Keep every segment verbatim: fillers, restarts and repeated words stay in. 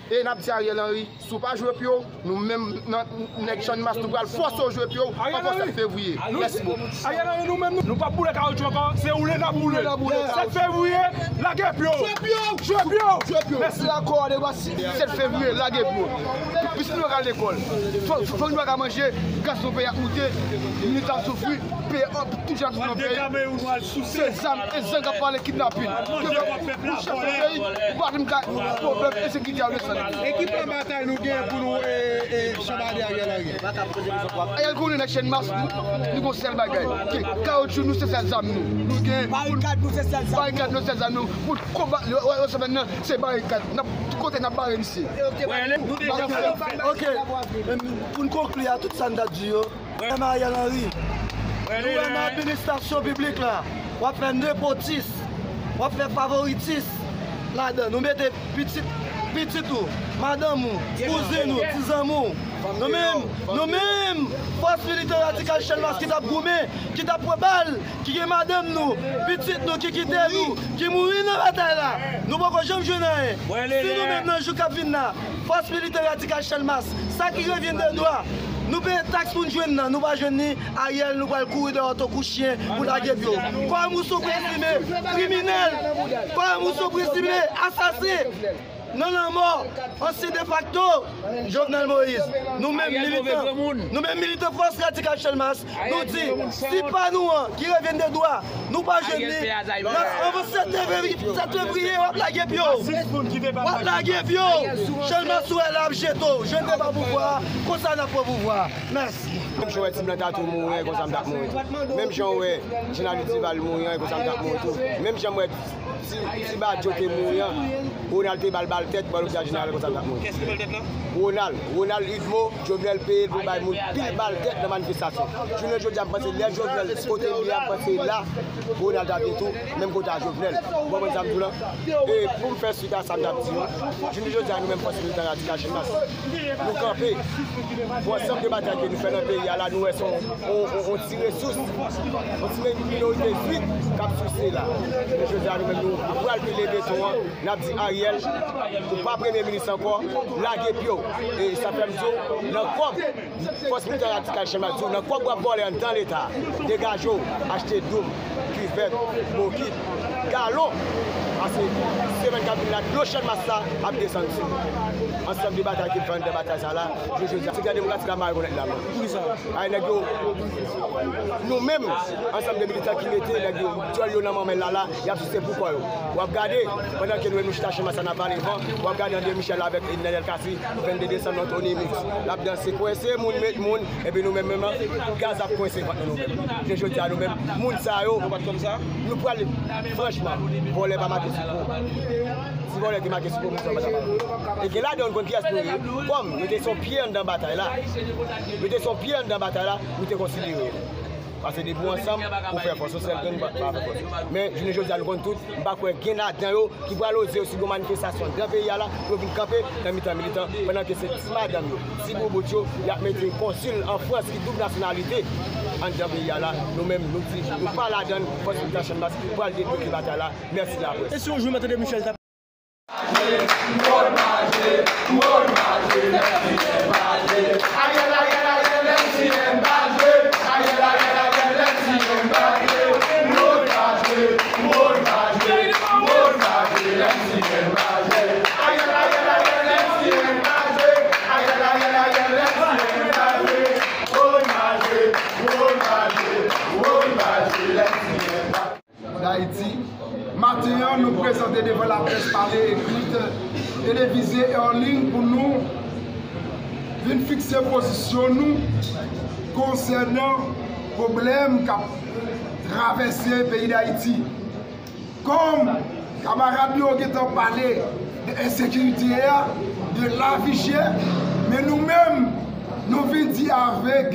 E n ap di Ariel Henry, si w pa jwe pye w, nou menm nan nèg Channmas, nou pral fòse w jwe pye w anvan sèt fevriye. Mèsi bokou. Ariel Henry, nou menm, nou p ap boule kawotchou ankò, se woule n ap boule. Sèt fevriye, lage pye w. Jwe pye w. Jwe pye w. Mèsi. Dakò, sèt fevriye, lage pye w. Pitit nou pa ka al lekòl. Fanmi nou pa ka manje, gason peyi ap moute, militan ap soufri. Peyi, tout jan tout nan peyi. Se zam, e zam k ap pale kidnapin. Ke fè pou chèf peyi, ou pa vin ka pwoblèm ensekirite a, ensekirite. Ekipman batay nou gen pou nou, e, e, chanbade Ariel Henry. Ariel konnen nan Channmas, nou, nou gon sèl bagay. Ke kawotchou nou, se sèl zam nou. Nou gen barikad nou, se sèl zam nou. Barikad nou, se sèl zam nou. Pou konba, lè, lè, lè semèn nan, se barikad. N ap, tout kote n ap bare misye. Ok, pou n konkli a tout sa n t ap di yo, Ariel Henry, nou wè nan administrasyon piblik la, w ap fè nepotis, w ap fè favoritis ladan. Nou mete pitit, pitit ou, madanm ou, kouzin ou, ti zanmi w. Nou menm, nou menm, fòs militan radikal Channmas ki t ap goumen, ki t ap pran bal, ki gen madanm nou, pitit nou, ki kite nou, ki mouri nan batay la. Nou poko janm jwenn anyen. Si nou menm nan jou k ap vin la, fòs militan radikal Channmas, sa ki revyen de dwa, nou peye taks pou n jwenn nan, nou pa jwenn ni, Ariel, nou pral kouri dèyè w tankou chen pou lage pye w. Kòm ou sou prezime kriminèl, kòm ou sou prezime asasen nan lanmò ansyen defakto Jovenel Moïse, nou menm militan, nou menm militan fòs radikal Channmas, nou di, si pa nou an ki revyen de dwa, nou pa jwenn li. Anvan sèt fevriye, sèt fevriye, w ap lage pye w. W ap lage pye w. Channmas ou wè la ap jete w. Jete pa pouvwa a. Konsa n ap pran pouvwa a. Mèsi. Menm jan w wè Ti Blan Tatou mouri an, e konsa m t ap mouri tou. Menm jan w wè Jean David Duval mouri an, e konsa m t ap mouri tou. Menm jan m wè Ti, Ti Badio te mouri an, Ronald te ba l bal tèt bò lopital jeneral, e konsa m t ap mouri. Kiyès ki ba l tèt la? Ronald, Ronald Udmo, Jovenel peye l pou bay moun pil bal tèt nan manifestasyon. Jounen jodi a, m panse lè Jovenel kote l ye a, m panse la, Ronald t ap ye tou, menm kote a Jovenel. Ou konprann sa m di w lan? E pou m fè swit a sa m t ap di yo, jounen jodi a, nou menm fòs militan radikal Channmas, nou kanpe pou ansanm de batay ke nou fè nan peyi a la, nou wè se yon, yon, yon, yon ti resous, yon ti minorite zwit k ap souse la. Jounen jodi a, nou menm, nou pral pile beton an, n ap di Ariel, ou pa premye minis ankò, lage pye w. E sa fè m di w, nan kòb, fòs militan radikal Channmas di w, nan kòb w ap vòlè anndan Leta, degaje w, achte doum, kivèt, bokit, galon. Paske semèn k ap vin la, dlo Channmas la ap desann sou nou. Ansanm de batay ki fè anndan batay sa la, jounen jodi a, Sektè Demokratik la mare konèt la. Poukisa? Ay, nèg yo, nou menm, ansanm de militan ki mete nèg yo, dyòl yo nan manmèl la la, y ap souse pou kò yo. W ap gade, pandan ke nou menm nou chita Channmas la n ap vale van, w ap gade André Michel avèk Nenel Cassy, vennde desanm nan Tony Mix. L ap danse, kwense moun, met moun, epi nou menm, menm, gaz ap kwense vant nou menm. Jounen jodi a, nou menm, moun sa yo, nou pral, franchman, vòlè pa make sou po. Si vòlè te make sou po, moun sa yo pa t ap. E gen ladan yo, nou konn kiyès nou ye. Kòm nou te se yon pye anndan batay la, nou te se yon pye anndan batay la, nou te konsidere yo. Paske depi w ansanm, ou fè fòs, yon sèl grenn pa, pa fè fòs. Men, jounen jodi a, nou konn tout, m pa kwè gen ladan yo ki pral oze yo si gon manifestasyon anndan peyi a la, pou yo vin kanpe nan mitan militan, pandan ke se ti madanm yo, ti boubout yo, y ap mete konsil an Frans ki doub nasyonalite anndan peyi a la. Nou menm, nou di, nou pa ladan, fòs militan Channmas pral debloke batay la. Mèsi laprès. E si yon jou Mèt André Michel ta Dayiti. Maten an, nou prezante devan laprès pale ekri, televize e an liy pou nou vin fikse pozisyon nou konsènan pwoblèm k ap travèse peyi Dayiti. Kòm kamarad yo gentan pale de ensekirite a, de lavi chè, men nou menm, nou vin di avèk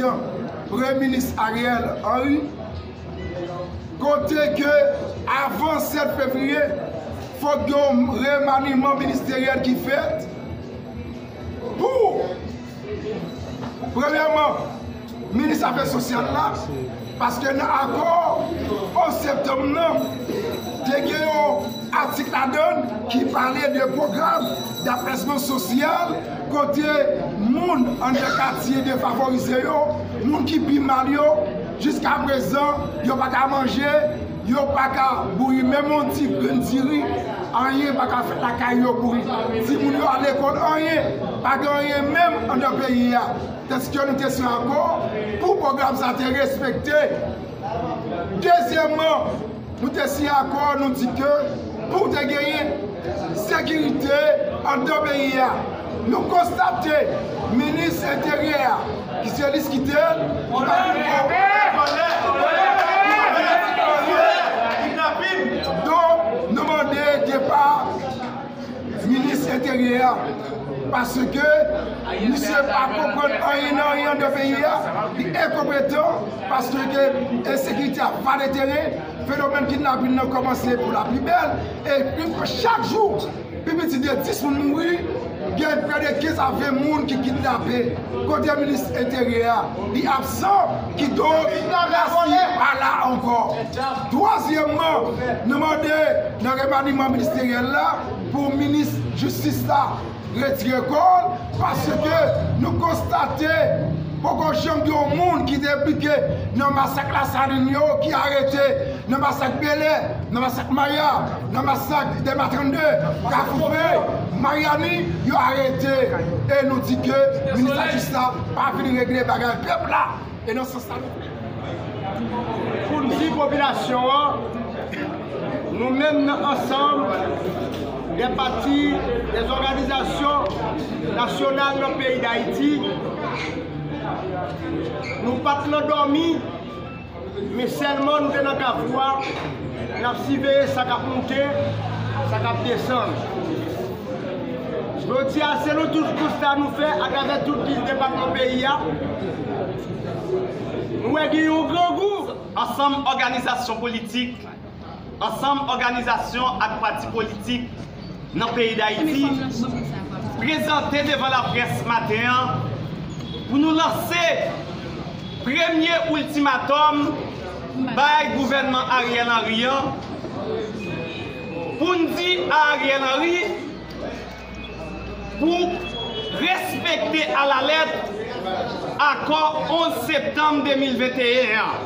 Premye Minis Ariel Henry, kote ke avan sèt fevriye, fòk gen yon remaniman ministeryèl ki fèt pou, premyèman, minis afè sosyal la, paske nan akò onz septanm nan, te gen yon atik ladan l ki pale de pwogram daplèsman sosyal kote moun anndan katye defavorize yo, moun ki pi mal yo, jiskaprezan, yo pa ka manje, yo pa ka bouyi menm yon ti grenn diri, anyen pa ka fèt lakay yo pou timoun yo al lekòl, anyen, pa gen anyen menm anndan peyi a. Tèske nou te siyen akò pou pwogram sa te respekte. Dezyèmman, nou te siyen akò, nou di ke pou te genyen sekirite anndan peyi a. Nou konstate minis enteryè a, ki se Liskitèl, ki pa vin fè. Donk, nou mande depa minis enteryè a, paske misye pa konprann anyen nan anyen anndan peyi a, li enkonpetan, paske ensekirite a vale teren, fenomèn kidnapin nan kòmanse pou la pli bèl, e chak jou, pi piti de dis moun mouri, gen prè de kenz a ven moun ki kidnape. Kote minis enteryè a? Li absan, kidonk, la siy pa la ankò. Twazyèmman, nou mande nan remaniman ministeryèl la pou minis jistis la retire kò l, paske nou konstate poko janm gen yon moun ki te enplike nan masak Lasalin yo ki arete, nan masak Bèlè, nan masak Maya, nan masak Dèlma trannde, Kafou Fèy, Maryani, yo arete. E nou di ke minis lajistis la pa vin regle bagay pèp la. E nan sans sa, pou n di popilasyon an, nou menm nan ansanm dè pati, dè òganizasyon nasyonal nan peyi Dayiti, nou pa t nan dòmi, men sèlman nou te nan Kafou a, n ap siveye sa k ap moute, sa k ap desann. Jodi a, selon tout konsta nou fè atravè tout dis depatman peyi a, nou wè gen yon grangou. Ansanm òganizasyon politik, ansanm òganizasyon ak pati politik nan peyi Dayiti prezante devan laprès maten an pou nou lanse premye iltimatòm bay gouvènman Ariel Henry an, pou n di a Ariel Henry pou respekte alalèt akò onz septanm de mil venteyen an.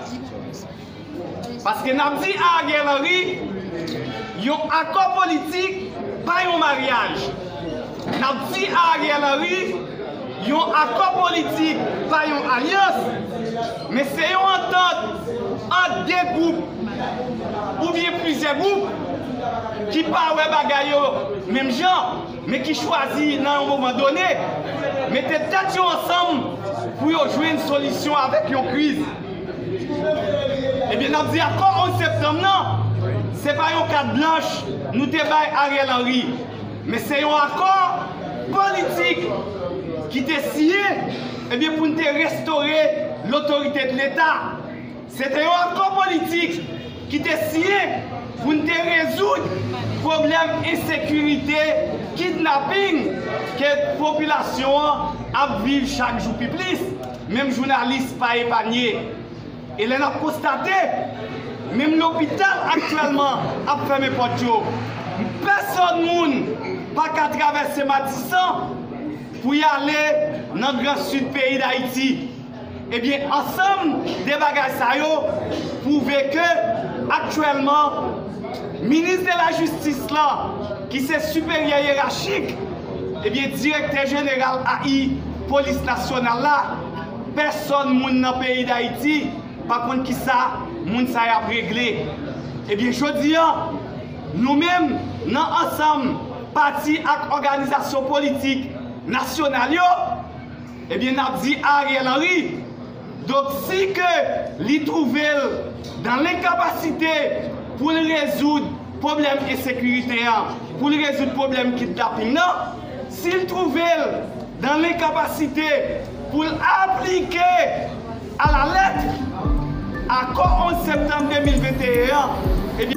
Paske n ap di a Ariel Henry, yon akò politik pa yon maryaj. N ap di a Ariel Henry, yon akò politik pa yon alyans, men se yon antant ant de gwoup oubyen plizyè gwoup ki pa wè bagay yo menm jan, men ki chwazi nan yon moman done mete tèt yo ansanm pou yo jwenn solisyon avèk yon kriz. Ebyen, n ap di akò onz septanm nan, se pa yon kat blanch nou te bay Ariel Henry, men se yon akò politik ki te siyen, ebyen, pou n te restore lotorite de Leta. Se te yon akò politik ki te siyen pou n te rezoud pwoblèm ensekirite, kidnaping ke popilasyon an ap viv chak jou pi plis. Menm jounalis pa epanye. E lè n ap konstate, menm lopital aktyèlman ap fèmen pòt yo. Pèsòn moun pa ka travèse Matisan pou y ale nan Gran Sid peyi Dayiti. Ebyen, ansanm de bagay sa yo pwouve ke aktyèlman, minis de lajistis la, ki se siperyè yerachik, ebyen, direktè jeneral A I polis nasyonal la, pèsòn moun nan peyi Dayiti pa konn kisa moun sa y ap regle. Ebyen, jodi a, nou menm, nan ansanm pati ak òganizasyon politik nasyonal yo, ebyen, n ap di Ariel Henry, donk, si ke li twouve l dan lenkapasite pou l rezoud pwoblèm ensekirite an, pou l rezoud pwoblèm kidnaping nan, si l twouve l dan lenkapasite pou l aplike alalèt akò onz septanm de mil venteyen an, ebyen,